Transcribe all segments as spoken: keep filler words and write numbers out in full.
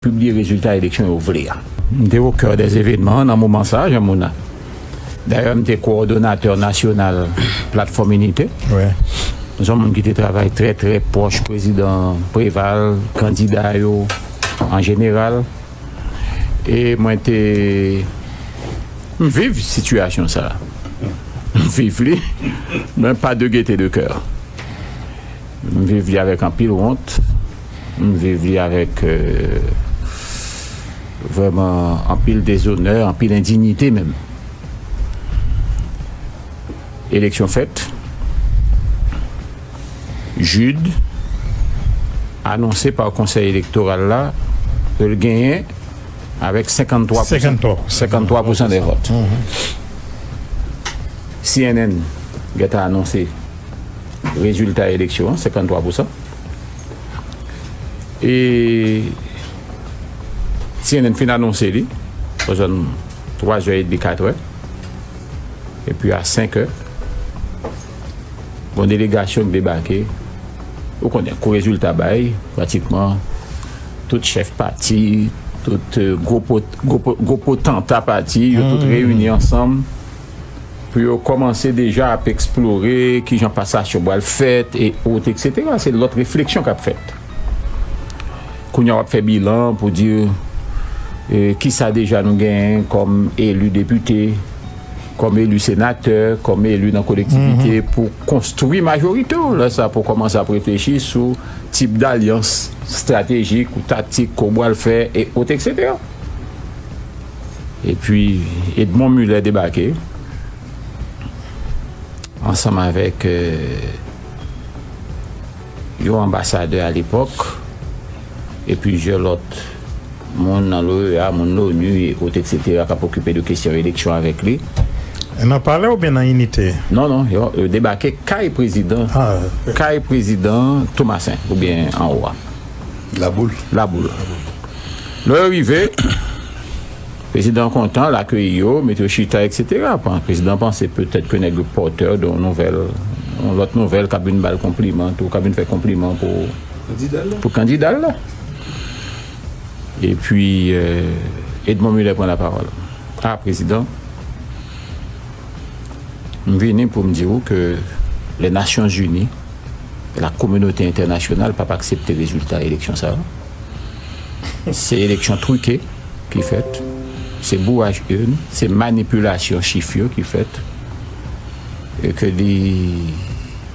pibliye rezilta eleksyon yo vle a. M te o kè dè evènman nan moman sa a, Jean Mona. Dayè, m te kowòdonatè nasyonal Platfòm Inite. Wi. M se yon moun ki te travay trè, trè pwòch prezidan Preval, kandida yo an jeneral. E mwen te. M viv sitiyasyon sa a. M viv li, men pa de gete de kè. M viv li avèk anpil wont. M viv li avèk euh, vrèman anpil dezonè, anpil endinite menm. Eleksyon fèt. Jude anonse pa konsèy elektoral la ke l genyen avèk senkanntwa pousan, senkanntwa pousan dè vòt. C N N gentan anonse rezilta eleksyon an, senkanntwa pousan. E C N N fin anonse li, bò zòn twa zè edmi, kat è. Epi a senk è, gon delegasyon k debake. Ou konnen, kou rezilta bay, pratikman, tout chèf pati, tout euh, gwo pot- gwo po- gwo potanta pati, yo tout reyini ansanm pou yo kòmanse deja ap eksplore kijan pasasyon pral fèt e ot, etsetera. Se lòt refleksyon k ap fèt. Kounye a w ap fè bilan pou di e, kisa deja nou genyen kòm eli depite, kòm eli senatè, kòm eli nan kolektivite pou konstwi majorite w. Lè sa pou kòmanse ap reflechi sou tip dalyans estratejik ou taktik ke w pral fè e ot, etsetera. Epi Edmond Muller debake ansanm avèk euh, yon anbasadè alepòk e plizyè lòt moun nan l'O E A, moun l'ONU e ot, etsetera, k ap okipe de kesyon eleksyon avèk li. Nan palè oubyen nan inite? Non, non, yo, yo debake kay prezidan, kay prezidan Tomasen, oubyen anwo a. Laboul. Laboul. Lè yo rive, prezidan kontan, l akeyi yo, mete yo chita, etsetera. Prezidan panse petèt ke nèg yo pòtè de yon nouvèl, yon lòt nouvèl k ap vin ba l konpliman, tou k ap vin fè konpliman pou, pou kandida l la. Epi euh, Edmond Muller pran lapawòl. A, prezidan, m vini pou m di w ke Lènasyonzini, la kominote entènasyonal p ap aksepte rezilta eleksyon sa a. Se eleksyon twike ki fèt, se bouraj urn, se manipilasyon chif yo ki fèt, e ke li,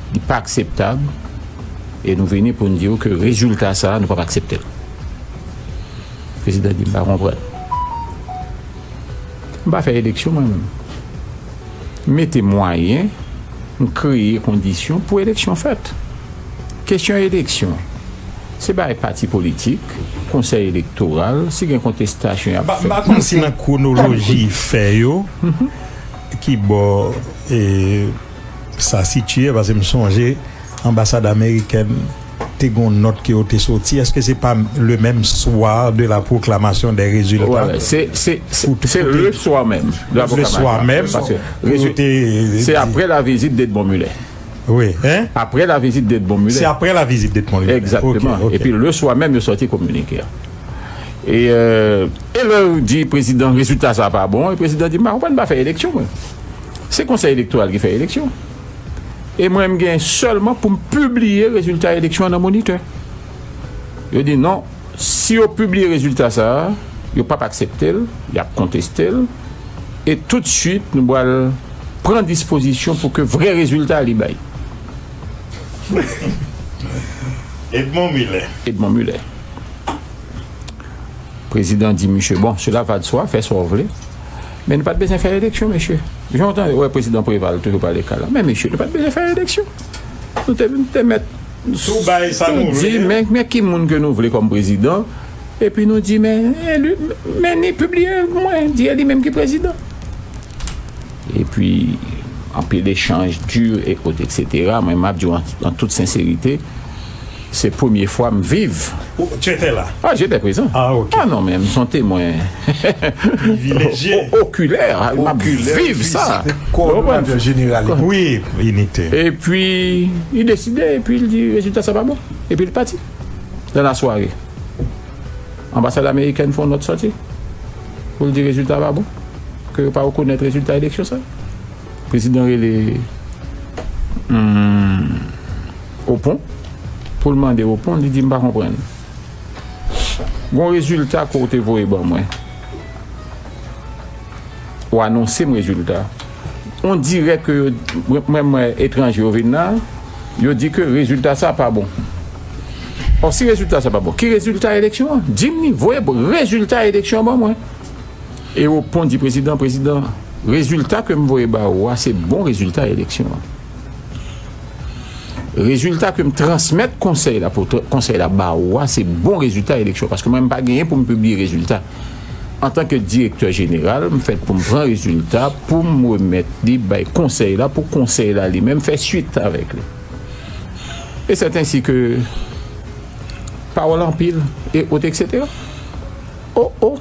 li pa akseptab, e nou vini pou n di w ke rezilta sa a, nou p ap aksepte l. Prezidan di, m pa konprann. M pa fè eleksyon mwen menm. M mete mwayen, m kreye kondisyon pou eleksyon fèt. Kesyon eleksyon, se bagay pati politik, konsèy elektoral, si gen kontestasyon y ap fè. M pa konn si nan kwonoloji fè yo, ki bò e, sa sitiye, paske m sonje anbasad amerikèn te gon nòt ke yo te soti. Èske se pa le même soir de la proclamation des résultats? Se le soir même de la proclamation. Se apre la vizit d'Edmond Muller. Wi, hein? Apre la vizit d'Edmond Muller. Se apre la vizit d'Edmond Muller. Egzakteman. Epi le soir même yo sòti kominike a. E, e lè yo di prezidan rezilta sa pa bon, e prezidan di m pa konprann, m pa fè eleksyon mwen. Se konsèy elektoral ki fè eleksyon. E mwen m gen sèlman pou m pibliye rezilta eleksyon an nan Monitè. Yo di non, si yo pibliye rezilta sa a, yo p ap aksepte l, y ap konteste l, e toutswit nou pral pran dispozisyon pou ke vrè rezilta li bay. Edmond Muller. Edmond Muller. Prezidan di misye, bon, cela va de soi, fè sa w vle. Men nou pa t bezwen fè eleksyon, mesye. Jan w tande, wè prezidan Preval toujou pale kalm. Men mesye, nou pa t bezwen fè eleksyon. Nou te, nou te mèt tou bay sa nou vle. Men, men ki moun ke nou vle kòm prezidan. Epi nou di, men, eli, men ni pibliye mwen, di e li menm ki prezidan. Epi, anpil echanj di e ot, etsetera. Mwen, m ap di w an, an tout senserite, se premye fwa m viv. Ou, tu étais là? Ah, j'étais présent. Ah, ok. Ah non, men m se yon temwen privilégié. Oculaire. M ap viv sa. Kowòdonatè jeneral. Wi, inite. Epi, li deside, epi li di, rezilta sa pa bon. Epi li pati. Dans la soirée. Anbasad amerikèn fè yon nòt sòti pou l di rezilta pa bon, ke yo pa rekonèt rezilta eleksyon sa. Prezidan rele, hmm, Opon pou l mande Opon, li di, "M pa konprann. Gon rezilta ke w te voye ban mwen. Ou anonse m rezilta. On dirè ke yo, mwen, mwen, etranje yo vin la, yo di ke rezilta sa pa bon. Ò, si rezilta sa pa bon, ki rezilta eleksyon an? Di m ni, voye rezilta eleksyon an ban mwen." E Opon di prezidan, "Prezidan, rezilta ke m voye ba ou a, se bon rezilta eleksyon an. Rezilta ke m transmèt konsèy la, pou tra- konsèy la ba ou a, se bon rezilta eleksyon. Paske mwen, m pa genyen pou m pibliye rezilta. Antanke direktè jeneral, m fèt pou m pran rezilta, pou m remèt li bay konsèy la, pou konsèy la li menm fè swit avèk li. E sèt ensi ke pawòl anpil, e ot, et cetera." O, o.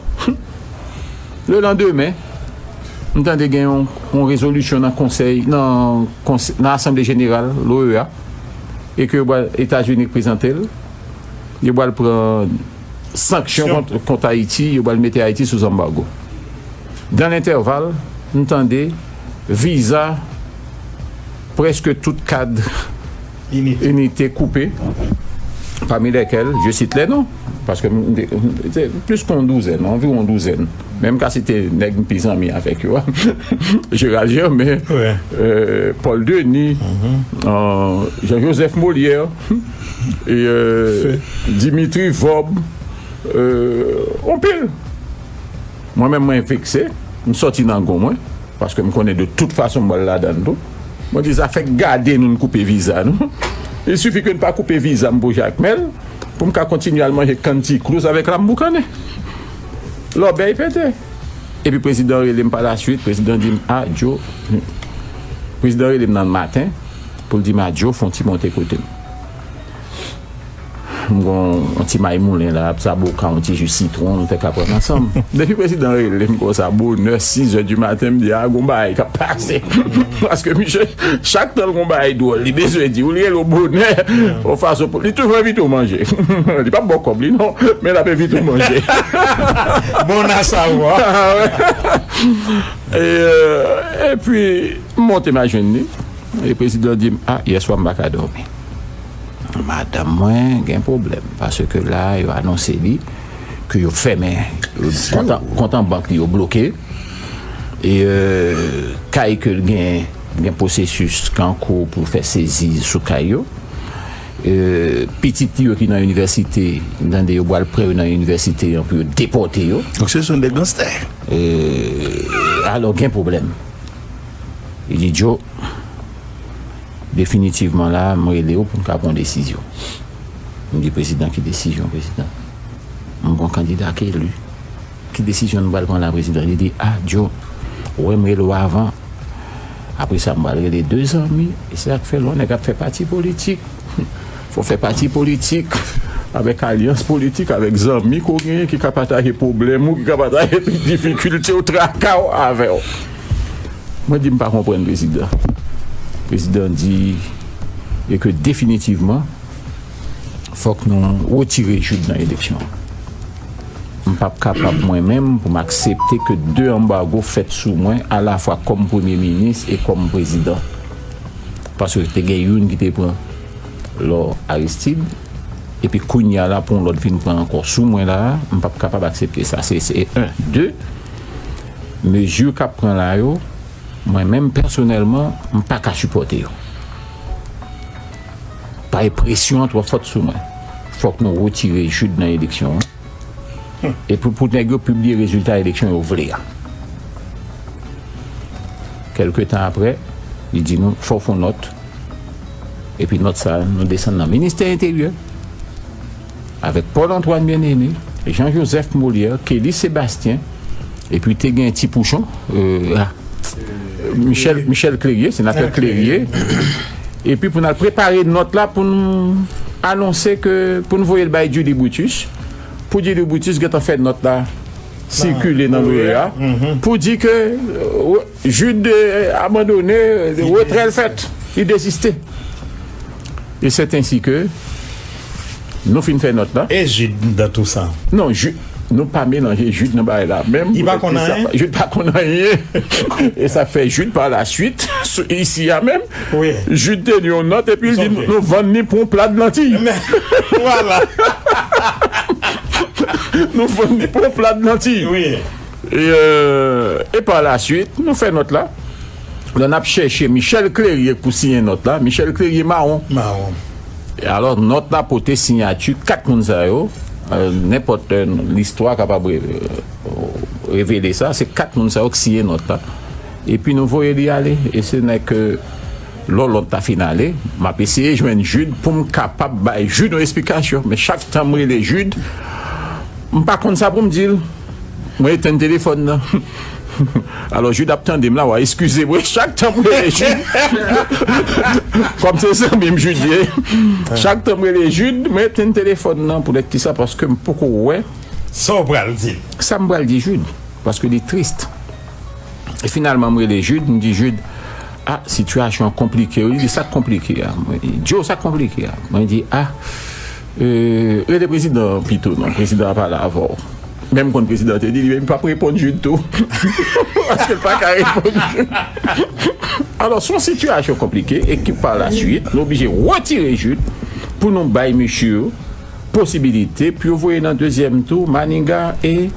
Le landemen, m tande gen yon, yon rezolisyon nan konsèy, nan konsèy, nan Asanble Jeneral, l'O E A, e ke yo pral, Etazini prezante l, yo pral pran sanksyon kont, kont Ayiti, yo pral mete Ayiti sou zanbago. Dan lentèval, m tande viza prèske tout kad inite koupe, pami lèkèl, je cite les noms, paske m, m, se plis ke yon douzèn, anviwon yon douzèn. Men m ka site nèg m pi zanmi avèk yo a. Gérald Germain, euh, Paul Denis, euh, Jean-Joseph Molière, e, euh, Dimitri Vorbe, euh, anpil. Mwen menm, mwen vekse, m sòti nan gon mwen, paske m konnen de tout fason m pral ladann tou. Mwen di, "Zafè gade nou, n koupe viza nou. Il suffit ke n pa koupe viza m pou Jakmèl, pou m ka kontinye al manje kann ti klouz avèk lam boukannen." Lòbèy pete. Epi prezidan rele m pa laswit, prezidan di m, "A, Joe." Prezidan rele m nan maten pou l di m, "A, Joe, fè yon ti monte kote m." M gon yon ti may moulen la, sa boka, yon ti ji sitwon, nou te ka pran ansanm. Depi prezidan rele m konsa, bonè, sizè di maten, m di, "A, gon bagay k ap pase." Paske misye, chak tan l gon bagay dwòl, li bezwen di, ou li rele w bonè, yon fason pou, li toujou envite w manje. Li p ap ba w kòb li, non, men l ap envite w manje. Bon a savwa. Ah, wè. E, euh, epi, m monte m al jwenn li. E prezidan di m, "A, yèswa m pa ka dòmi. Madanm mwen gen pwoblèm, paske la, yo anonse li ke yo fèmen, kont an, kont an bank li yo bloke. E, euh, kay ke l gen, gen pwosesis ki an kou pou fè sezi sou kay yo. Euh, pitit li yo ki nan inivèsite, m tande yo pral pran yo nan inivèsite an pou yo depòte yo." Donk, se son de ganstè. Euh, alò, gen pwoblèm. Li di, "Joe, definitivman la, m rele w pou n ka pran yon desizyon." M di, "Prezidan, ki desizyon, prezidan? M gon kandida k eli. Ki desizyon nou pral pran la, prezidan?" Li di, "A, Joe, ou wè m rele w avan. Apre sa, m pral rele de zanmi. E se sa k fè lè yon nèg ap fè pati politik, fò w fè pati politik avèk alyans politik, avèk zanmi ke w genyen ki ka pataje pwoblèm ou, ki ka pataje difikilte w, traka w avè w." Mwen di, "M pa konprann, prezidan." Prezidan di, "E ke definitivman, fòk nou retire Jude nan eleksyon an. M p ap kapab mwen menm pou m aksepte ke de anbago fèt sou mwen, alafwa kòm premye minis e kòm prezidan. Paske te gen youn ki te pran lò Aristide, epi kounye a la, pou yon lòt vin pran ankò sou mwen la a, m p ap kapab aksepte sa." Se, se en. De, mezi k ap pran la yo, mwen menm pèsonèlman, m pa ka sipòte yo. Paske presyon an twò fòt sou mwen. Fòk nou retire Jude nan eleksyon an. Epi pou nèg yo pibliye rezilta eleksyon yo vle a. Kèlke tan apre, li di nou, "Fò w fè yon nòt." Epi nòt sa a, nou desann nan ministè enteryè, avèk Paul Antoine Bien-Aimé, Jean Joseph Molière, Kelly Sébastien, epi te gen Ti Pouchon, euh, ah, Michel, Michel Clérier, senatè Clérier. Epi pou n al prepare nòt la, pou n anonse ke, pou n voye l bay Duly Brutus, pou Duly Brutus gentan fè nòt la sikile nan l'O E A, pou di ke, euh, Jude, euh, abandone, euh, retrè l fèt, li deziste. E sèt ensi ke Nou fin fè nòt la. E Jid nan tou sa? Non, Jid, nou pa melanje Jid nan bagay la menm. Li pa konn anyen? Jid pa konn anyen. E sa fè Jid pa la swit, isi a menm, Jid te li yon nòt epi li di nou vann li pou yon plat lantiy. Vwala. Nou vann li pou yon plat lantiy. E pa la swit, nou fè nòt la. Lè n ap chèche Michel Clerier pou siyen nòt la, Michel Clerier mawon. Mawon. E alò, nòt la pote siyati kat moun sa yo. Nenpòt lè, listwa kapab revele sa, se kat moun sa yo k siyen nòt la. Epi nou voye li ale. E se nèk lò lòt ta fin ale, m ap eseye jwenn Jid pou m kapab bay Jid yon esplikasyon. Men chak tan m rele Jid, m pa konn sa pou m di l. Mwen etenn telefòn nan. Alò, Jid ap tande m la, w a eskize mwen. Chak tan m rele Jid, kòm se zanmi m Jid ye, chak tan m rele Jid, mwen etenn telefòn nan. Poutèt ki sa? Paske m poko wè sa w pral di. Sa m pral di Jid, paske li tris. E finalman, m rele Jid, m di, Jid, ah, sitiyasyon an konplike wi. Li di, sa k konplike a? Mwen di, Joe, sa k konplike a? Mwen di, ah, rele prezidan an pito non, prezidan an pale avè w. Menm konn prezidan te di li menm li p ap reponn Jid tou. Paske l pa ka reponn Jid. Alò, se yon sitiyasyon konplike e ki pa la swit, nou oblije retire Jid pou nou bay mesye posibilite pou yo voye nan dezyèm tou Maniga e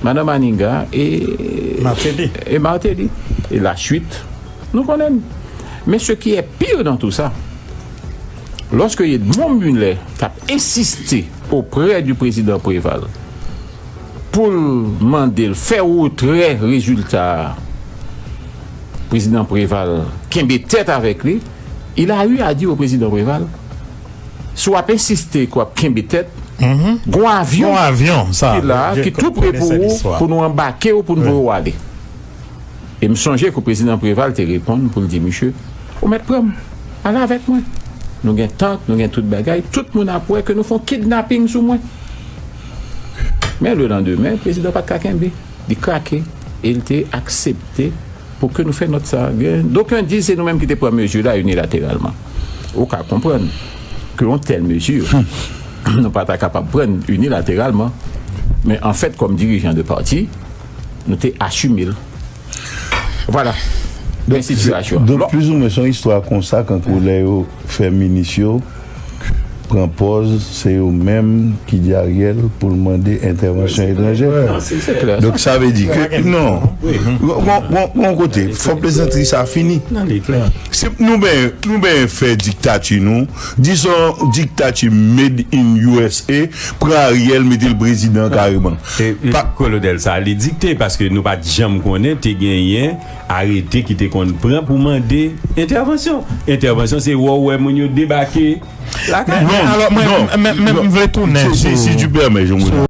madan Maniga e Martelly. E Martelly. E la swit, nou konnen. Men ce qui est pire dans tout ça, lorsque Edmond Mulet t ap ensiste auprès du président Préval pou l mande l fè retrè rezilta a, prezidan Préval kenbe tèt avèk li. Il a eu à dire au président Préval, si w ap ensiste ke w ap kenbe tèt, gon avyon ki la, ki tou pre pou ou, pou nou anbake w, pou nou voye w ale. E m sonje ke prezidan Préval te reponn pou l di misye, ou mèt pran m, ale avèk mwen. Nou gen tank, nou gen tout bagay, tout moun ap wè ke nou fè yon kidnaping sou mwen. Men lelandemen, prezidan pa t ka kenbe. Li krake e l te aksepte pou ke nou fè nòt sa a. Gen doken di se nou menm ki te pran mezi la inilateralman. Ou ka konprann ke yon tèl mezi, nou pa ta kapab pran inilateralman. Men anfèt, kòm dirijan de pati, nou te asime l. Vwala. Men sitiyasyon an. Donk, plizoumwen, se yon istwa konsa, kankou lè yo fè minis yo pran pòz, se yo menm ki di Ariel pou l mande entèvansyon etranjè. Donk, sa vle di ke, non, gon kote, fò plezantri sa fini. Se, nou ben, nou ben fè diktati nou, di se yon diktati made in U S A, pran Ariel, mete l prezidan kareman. E, e kolonèl sa, li dikte, paske nou pa t janm konnen te genyen arete ki te konn pran pou mande entèvansyon. Entèvansyon, se wè w wè moun yo debake lakay. Non, alò, mwen, non, mwen, mwen, non. M vle tounen sou, si, si tu permets, Jean Bernard.